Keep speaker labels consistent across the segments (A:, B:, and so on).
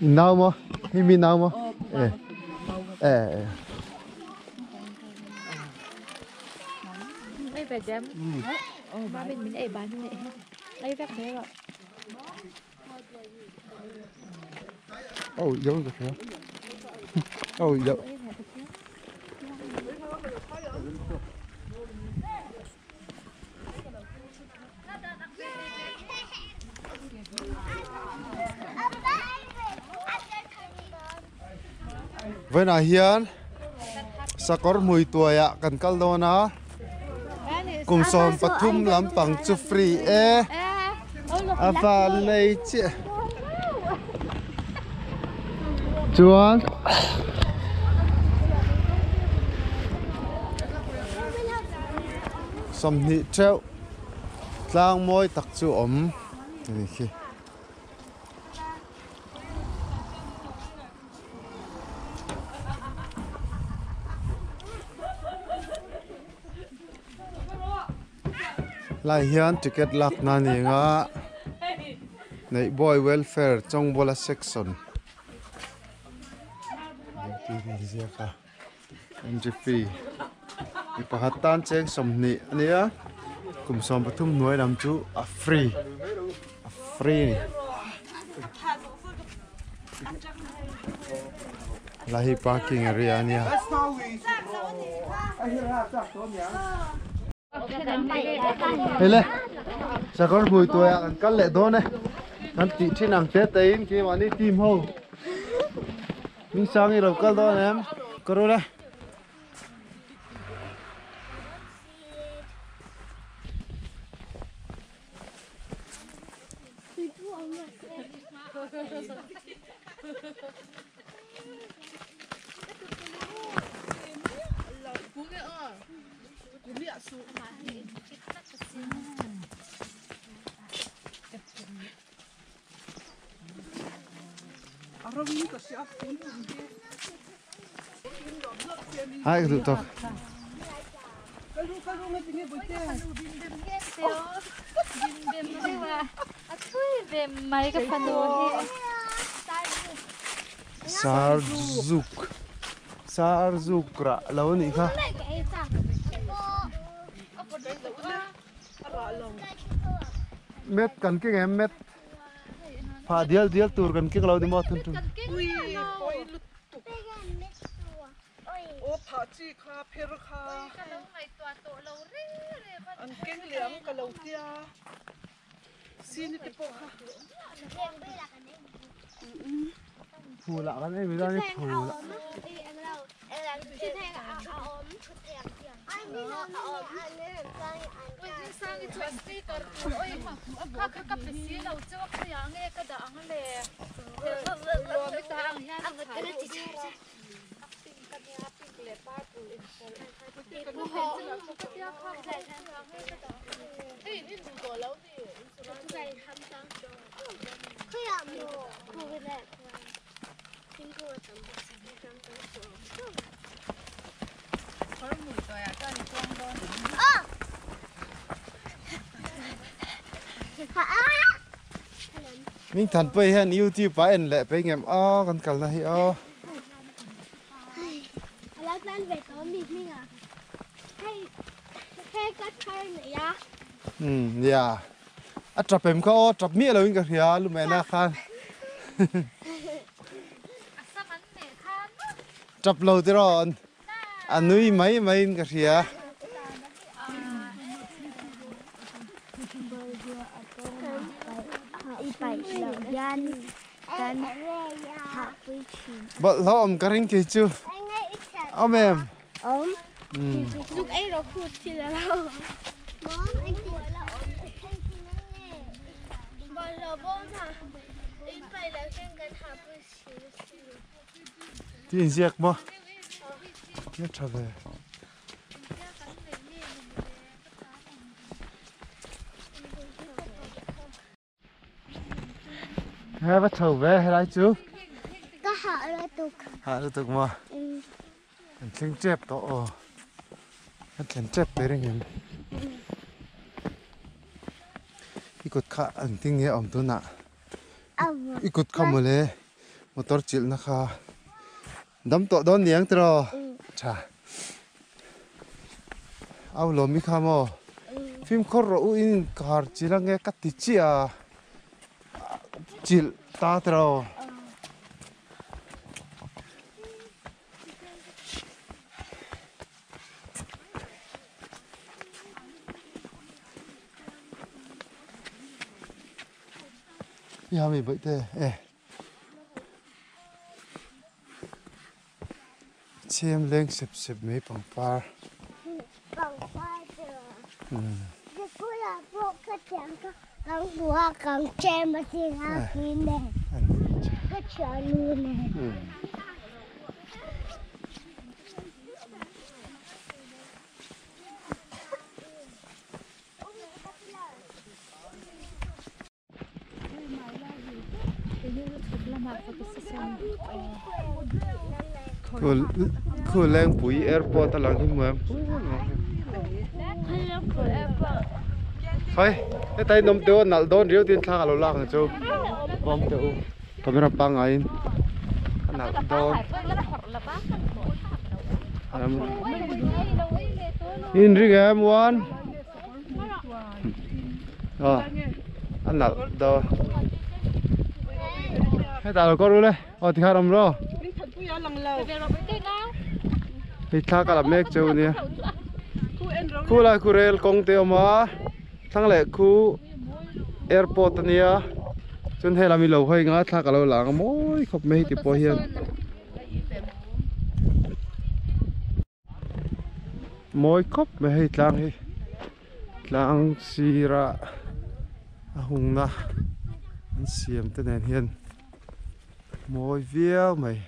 A: Nau maw? Mi mi nau maw? Eh. Eh.
B: Ei ve dem. Ma min min ei ban ni. Ei vek ve rawh.
A: Oh, dấu được rồi. Oh, dấu. Vawiinah hian sakawr hmui tuaiah kan kal dawn a kum 13 lampang chu free e a van nei chiah chuan 20 theuh tlang mawi tak chu a awm a ni khi. Lai hian ticket lak na ni ang a Neihbawi welfare Chawngbawla section tih a inziak a entry fee mi pakhat tan cheng 20 a nia kum 13 hnuai lam chu a free a free a ni. Lai hi parking area a nia. Hei le sakawr hmui tuaiah kan kal leh dawn e kan tih thin ang te te in keimahni team ho Hmingsangi lo kal dawn em ka rul e. Hai ka duh tawk. Sarzuk Sarzuk rah lo a nih kha. Met kan keng em met phah dial dial tur kan keng lo ni maw thun thun. Phul ah kan ei mai dawn a ni phul ah. Ming than pawh hian youtube ah en leh pei ngem aw kan kalna hi aw. Umm nia a tap em kha aw tap miah loin ka hria lumena khan tap lo tiraw a nui mai mai in ka hria. Bawlhhlawh awm ka ring kei chu awm em?
C: Awm.
A: Umm.
C: Zuk ei rawh khut thil a lo.
A: Ti inziak maw? Nia tha ve. He va chho ve helai chu.
C: Ka hah lutuk.
A: Hah lutuk maw? Kan thleng tep tawh aw. Kan thlen tep mai reng em. I kut kha engtin nge a awm tunah? I kut kha mawle. Motor chilh na kha dam tawh dawn niang tiraw tha au lawm i kha maw fimkhur rawh u in kar chilh ange ka ti chiah a chilh ta tiraw. Ya mi bawih te e chhem leng sep sep mai pangpar
C: pangpar chu sikul ah pawh ka thiam kha kan hmu a kan chem a sin a khi nen ka thiannu nen.
A: Khu Lengpui airport a lang hi hmu em Khai hetai nawm teuh a nalh dawn riau tin thla ka lo lak ang chu bawm teuh u camera pangaiin a nalh dawn in ring em one. Ờ, an nalh dawn. Hetah lo kawr ule. Aw tikhan awm rawh. Hei thla ka la mek cheu ania. Khu lai khu rel kawng te a awm a. Thlang leh khu airport ania. Chuan he lam hi lo hawi nga thla ka lo la ang a mawi khawp mai heti pawh hian. Mawi khawp mai hei tlang hi tlang sira a hungna an siam te nen hian mawi viau mai.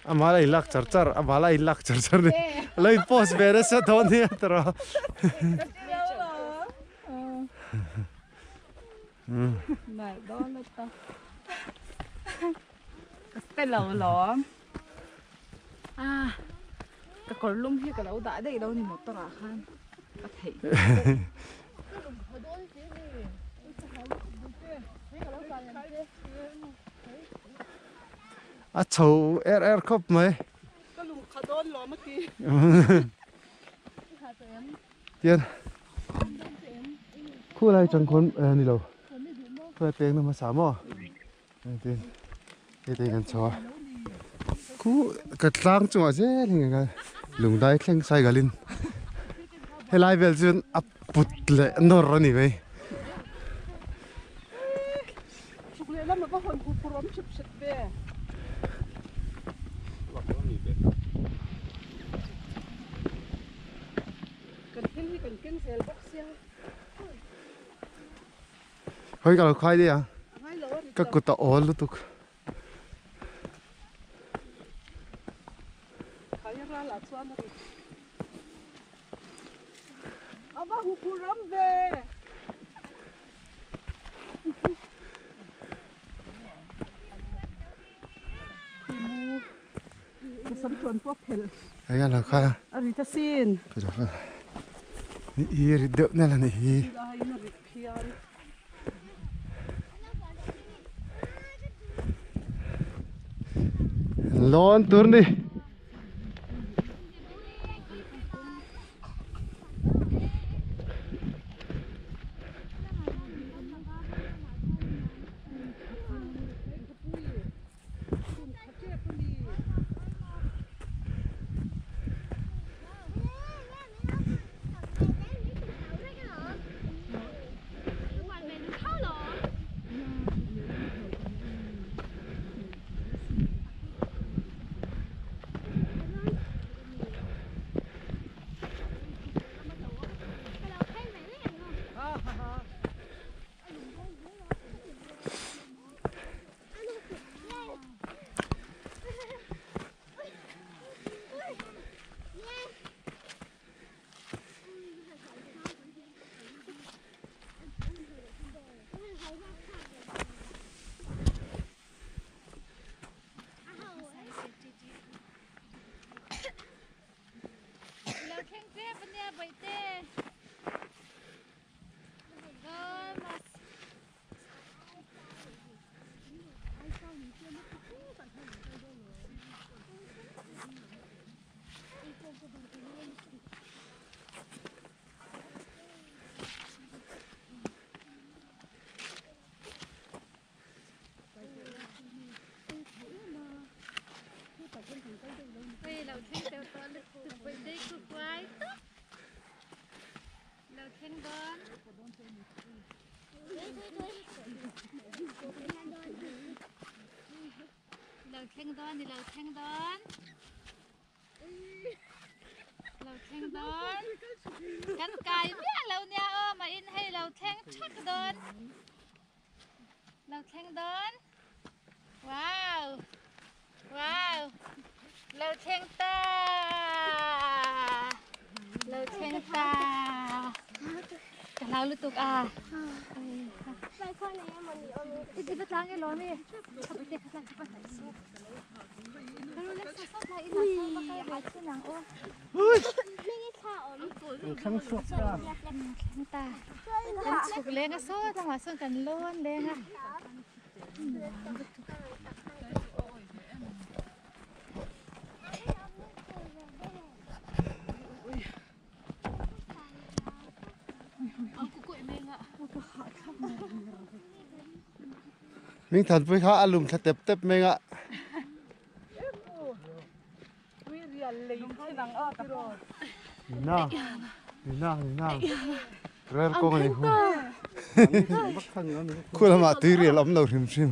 A: Amah la inlak char char amah la inlak char char ni lo in post ve nasa dawn nia tawrh A chho er er khawp mai.
D: Ka lung kha dawn lawm a ti.
A: Tian khu lai chang khawn eh ni lo. Khu lai peng na hmasa maw. Tin hei te kan chho a. Khu ka tlang chungah zel hi ka lungdai thleng saigalin helai vel chuan a put leh nawr a ni mai.
D: Chhuk leh lam a va hawn huphurh awm hrep hrep ve. Kan thil hi kan keng zel bawk sia.
A: Hawi ka lo khai daih ang. Ka kut a awl lutuk.
D: Khai ral ah chuan a ri. A va huphurh awm ve.
A: Hei a lo kha
D: a ri ta sin
A: ni hi ri deuh nel a ni hi lawn tur ni.
B: dawn i lo thleng dawn lo thleng dawn kan kai miah lo nia aw mah in hei lo thleng thak dawn lo thleng dawn wow wow lo thleng ta lo thleng ta ka hlau lutuk a i va tlang e lawm i Chhuk leng a saw tlangah sawn kan lawn leng a.
A: Ming thanpui kha a lum thla tep tep mai a. Nina Nina Nina Rel kawng a ni hu. Khu lamah tui rial awm lo hrim hrim.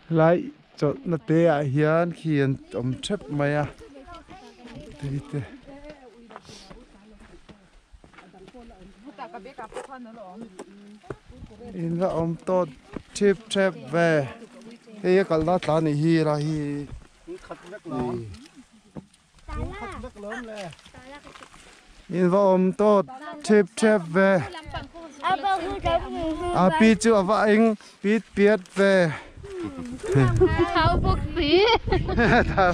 A: Helai chawlhna te ah hian khi an awm thep mai a tui te. In la awm tawt thip thep ve hei a kalna tlan nih hi helai hi. In va awm tawt thip thep ve. A pi chu a va eng pit piat ve.
B: Thau bawk si.
A: Thau.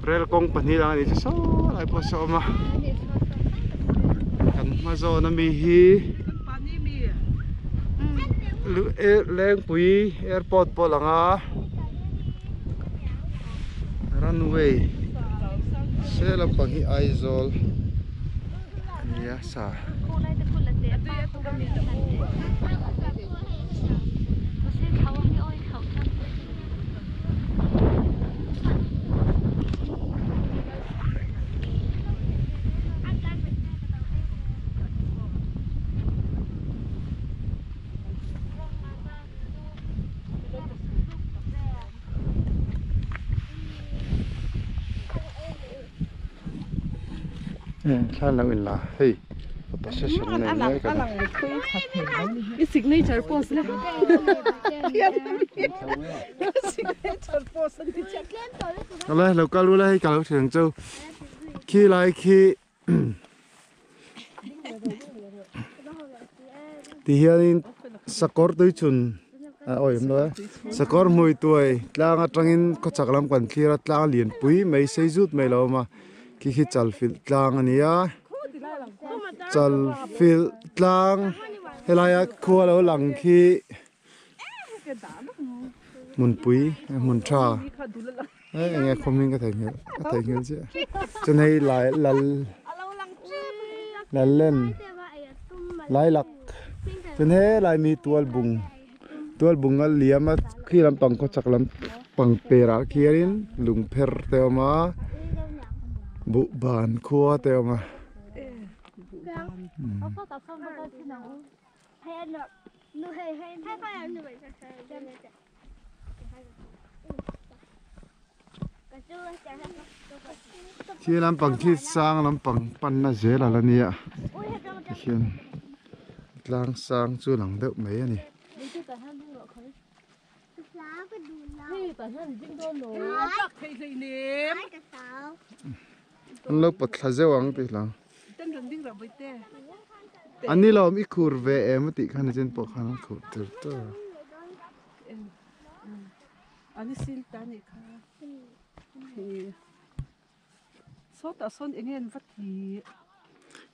A: Rel kawng pahnih lang a ni chu saw lai pawh saw awm a kan hma zawn ami hi Lengpui airport pawh a lang a runway se lampang hi Aizawl a nia sa. Thla lo in la hei photo session nei mek a ni.
D: I signature post la signature post an ti chiah.
A: Awle lo kal ula hei ka lo thian chu khi lai khi Ti hianin sakawr tui chhun a awi awm lo e sakawr hmui tuai tlang atangin khawchhak lam kan thlir a tlang lian pui mai sei zut mai lo awm a khi khi chal filh tlang a ni a chal filh tlang helaia khua lo lang khi hmunpui hmun tha eng nge khawm in ka theihnghilh ka theihnghilh chiah chuan hei lai lal lallen lailak chuan helai mi tualbung tualbung a liam a khi lampang khawchhak lampang perah khianin lungpher te a awm a buhban khua te a awm a. Khi lampang khi sang lampang panna zel a la nia tikhian tlang sang chu lang deuh mai a ni. An lo pawt thla zeuh ang tih hlang. An ni lo i khur ve em a tih khan a chen pawh khan an khur tur tur a.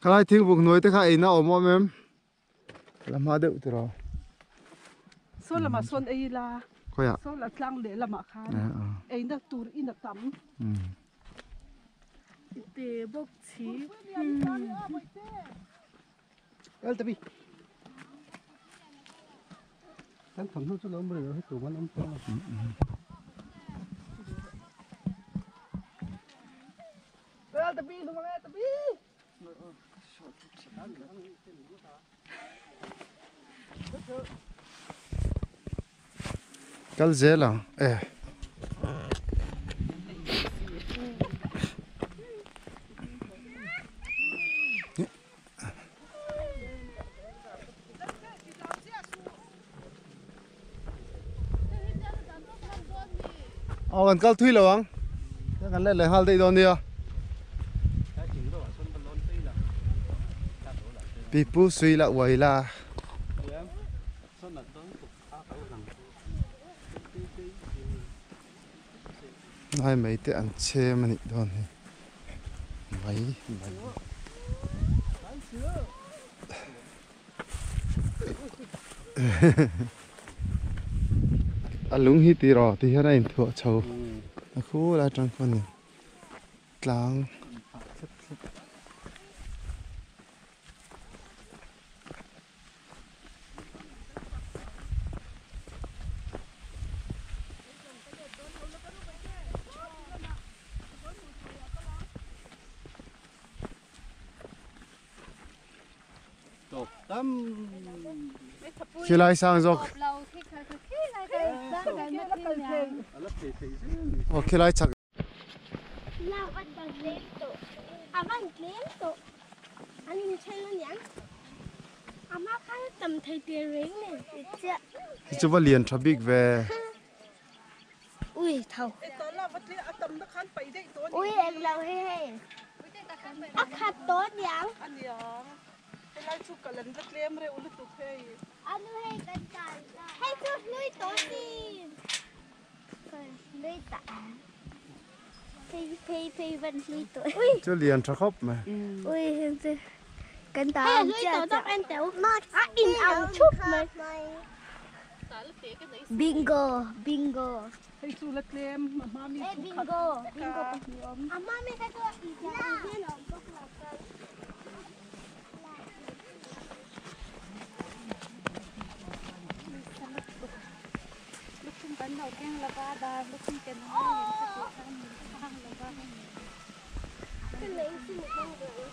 A: Khalai thingbuk hnuai te kha eina awm awm em? La hma deuh tiraw.
D: Saw lamah sawn ei ila.
A: Khawiah?
D: Saw la tlang leh lamah khan eina tur in a tam. Te bawk chi.
E: El tabi. Kan thawmhnaw chu lo awm rih lo hei tur an awm tawh a.
A: Kal zel ang e. Aw kan kal thui lo ang. Kan let leh nghal daih dawn nia. Pipu sui la uai la. Ngai mai te an chhem a nih dawn hi. Mai mai. A lung hi tih rawh ti hian a inthuah chho a khul atang khawn in tlang Khilai sang zawk. Aw khilai chak. Hi chu va lian tha bik ve.
C: Ui thau. Ui em lo he he. A khat to niang.
D: Helai chu kal an va tlem reuh lutuk hei.
C: Anu hei kan kal. Hei chu hlui to si. Hlui ta. Phei phei phei van hlui to. Ui.
A: Chu lian tha khawp mai.
C: Ui heng chu kan ta. Hei hlui to tak en teu. A in ang chup mai. Bingo bingo.
D: Hei chu la tlem a hma mi chu khat.
C: Bingo bingo pahnih awm. A hma mi kha chu i hian awm bawk lo.
B: Lukhum kan lo keng lova dar lukhum ken ang ang em ka tih kha min chhang lova.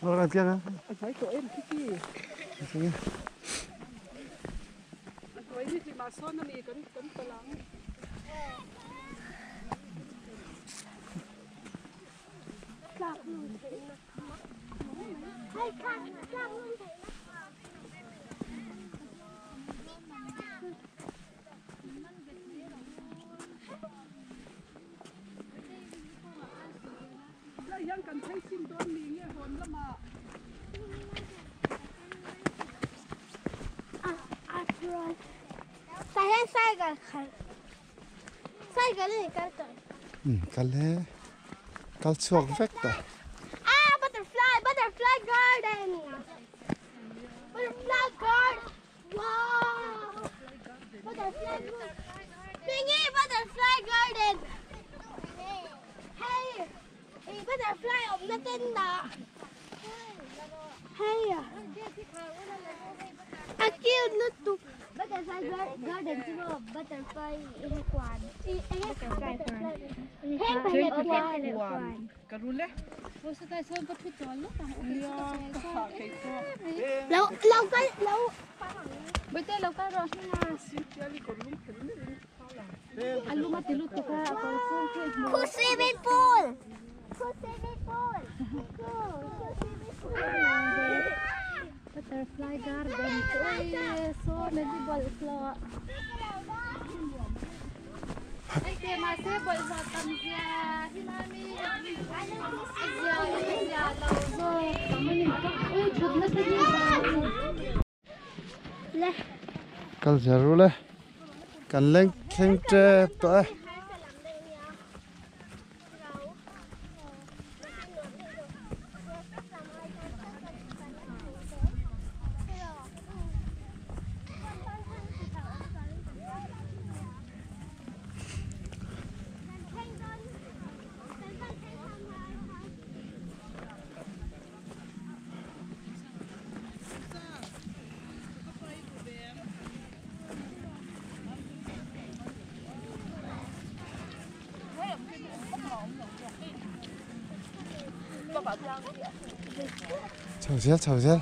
A: Lo kan chiang a.
D: A hnai tawh em khi ki. A hnuai hi hlimah sawn a ni kan kan kal ang. Lai hian kan phei chin dawn ni nge hawn lamah.
C: Tah hian cycle khalh cycle a ni kal tawh.
A: Umm kal e kal chhuak vek ta.
C: Ah butterfly butterfly garden butterfly garden wow butterfly Pingi butterfly garden hei ih butterfly awmna ten dah hei a cute lutuk butterfly garden chu maw butterfly eng kuan butterfly
D: kuan ka rul e
C: lo lo kal lo Khu swimming pool Khu swimming pool Khu swimming pool
B: Butterfly garden chu ui saw na hi bawlhhlawh hei te mahse bawlhhlawh tam zia hi lami a zia leh a zia lo zawk tam a ni ui thut nasa hi
A: Kal zel rul e kan leng thleng tep tawh e. Chho zel chho zel.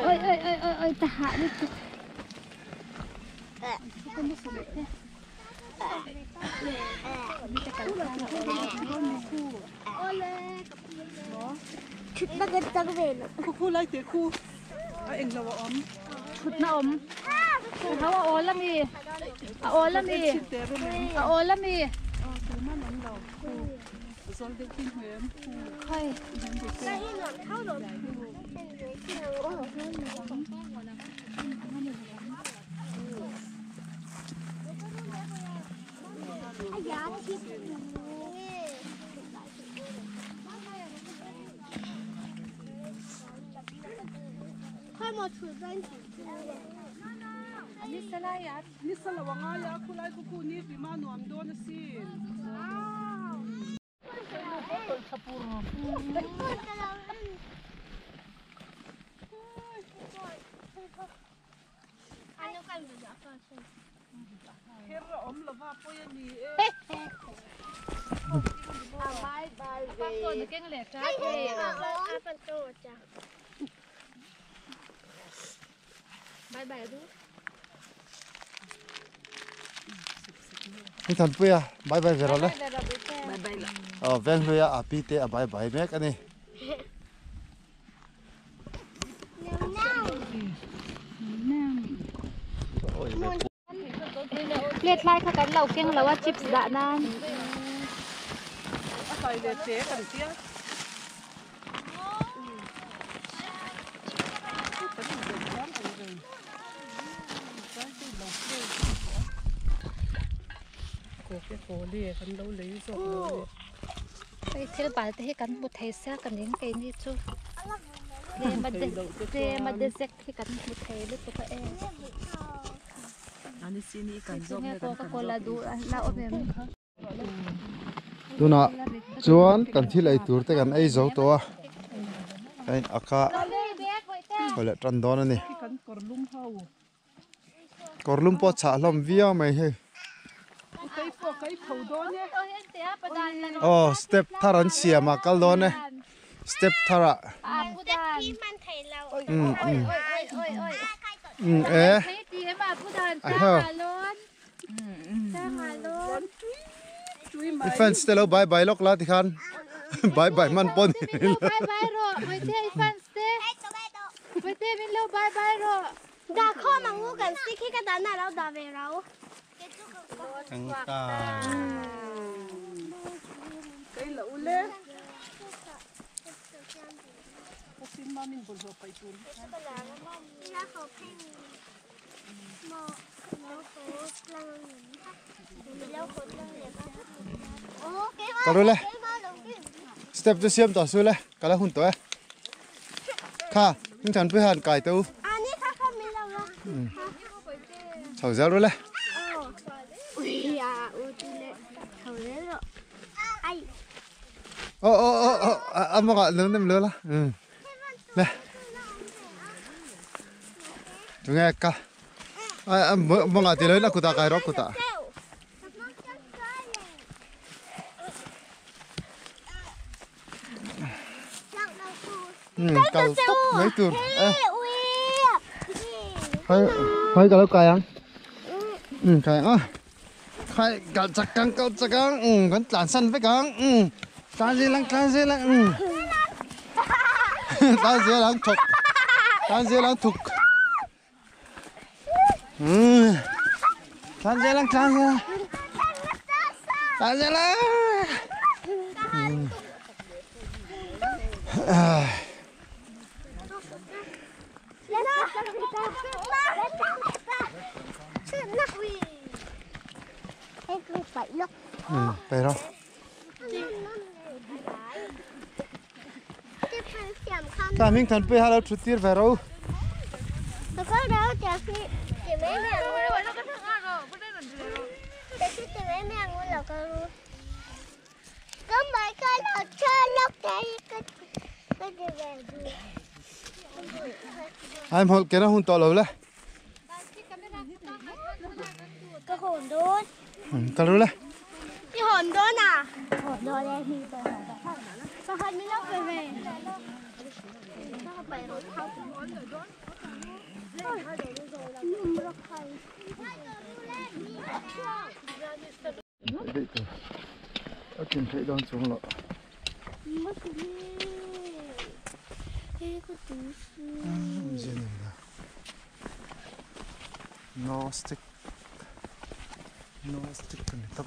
B: Oi oi oi oi oi ta hạ đi.
C: Thut na kan chang ve lo.
D: Khu khu lai te khu. A eng lo a awm.
B: Thut na awm. Hau a awl ami. A awl ami. A awl ami.
D: Tuman an lo. Khu. Zawl deuh khi hmu em. Khu.
B: Khoi.
C: Ka hi nuam thau lo.
D: Ni sala wanga ya khu lai khu khu ni ri ma nuam dawn asin. Kher a awm lova pawi a ni e.
B: Bye bye du.
A: Ni than puia bye bye vera le.
D: Bye bye la.
A: Ờ veng hluia a pi te a bye bye mek ani.
B: Plate lai kha kan lo keng lo a chips dah nan.
D: A kai le te kan tia.
B: Hei thil bal te hi kan hmu thei sia ka ning kei ni chu tlem a dezek hi kan hmu thei lutuk a e. Tunge coca cola duh la awm em.
A: Tunah chuan kan thil ei tur te kan ei zo tawh a ka in ak a chho leh tan dawn a ni. Kawrlum pawh chhah hlawm viau mai hei. Aw step thar an siam a kal dawn e step thar ah umm umm umm e a heo i fans te lo bye bye lawk la tikhan bye bye hman pawh ni
B: lo.
C: Dah khawm ang u kan stick hi ka dahna a lo dah ve rau.
A: Tangka.
D: Kei lo ule. Ka sin ma min bawlhhlawh paih tur.
A: Ka ru le. Step chu siam tawh su le. Ka la hun tawh e. Kha, hing than pui han kai teh u. Chho zel ru le. Aw aw aw aw a mawngah lo nem lo la. Le. Tunge ka. A mawngah ti loin a kutah kai rawh kutah. Kal tawp mai tur e. Hai hai ka lo kai ang. Kai ang a. Khai kal chak ang kal chak ang kan tlan san vek ang. Tlan zel ang tlan zel ang. Tlan zel ang thawk. Tlan zel ang thuk. Tlan zel ang tlan zel ang. Tlan zel ang. Phải rồi. Cả mình thần pe hà chút tiết về rồi. Em hol cái nó hun to lâu le.
C: Cái hồn đốt.
A: Cái rồi le.
C: Cái hồn đốt à? Hồn đốt đây thì tôi hồn. Sao mình lóc về về.
A: Ở trên thấy đón xuống lọ. No stick, no stick này tập.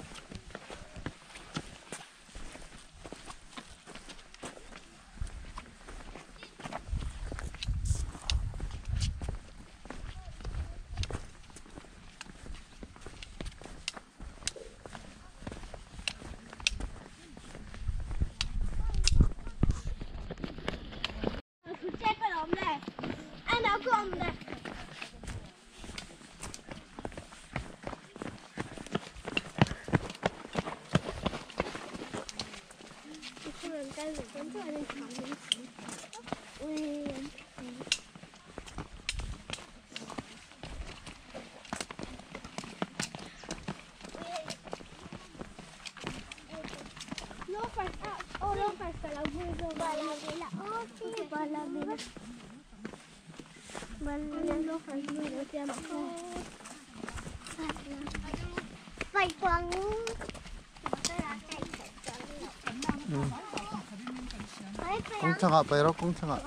A: Công chàng ạ, bay công chàng ạ.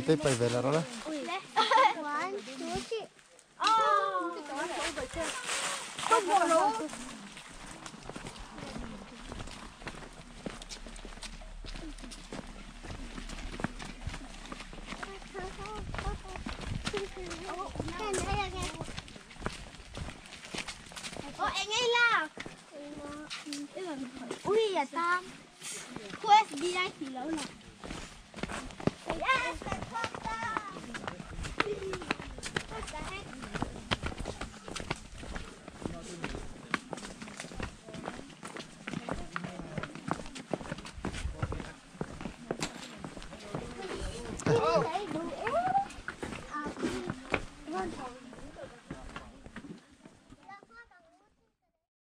A: Cái bay về là đó đấy.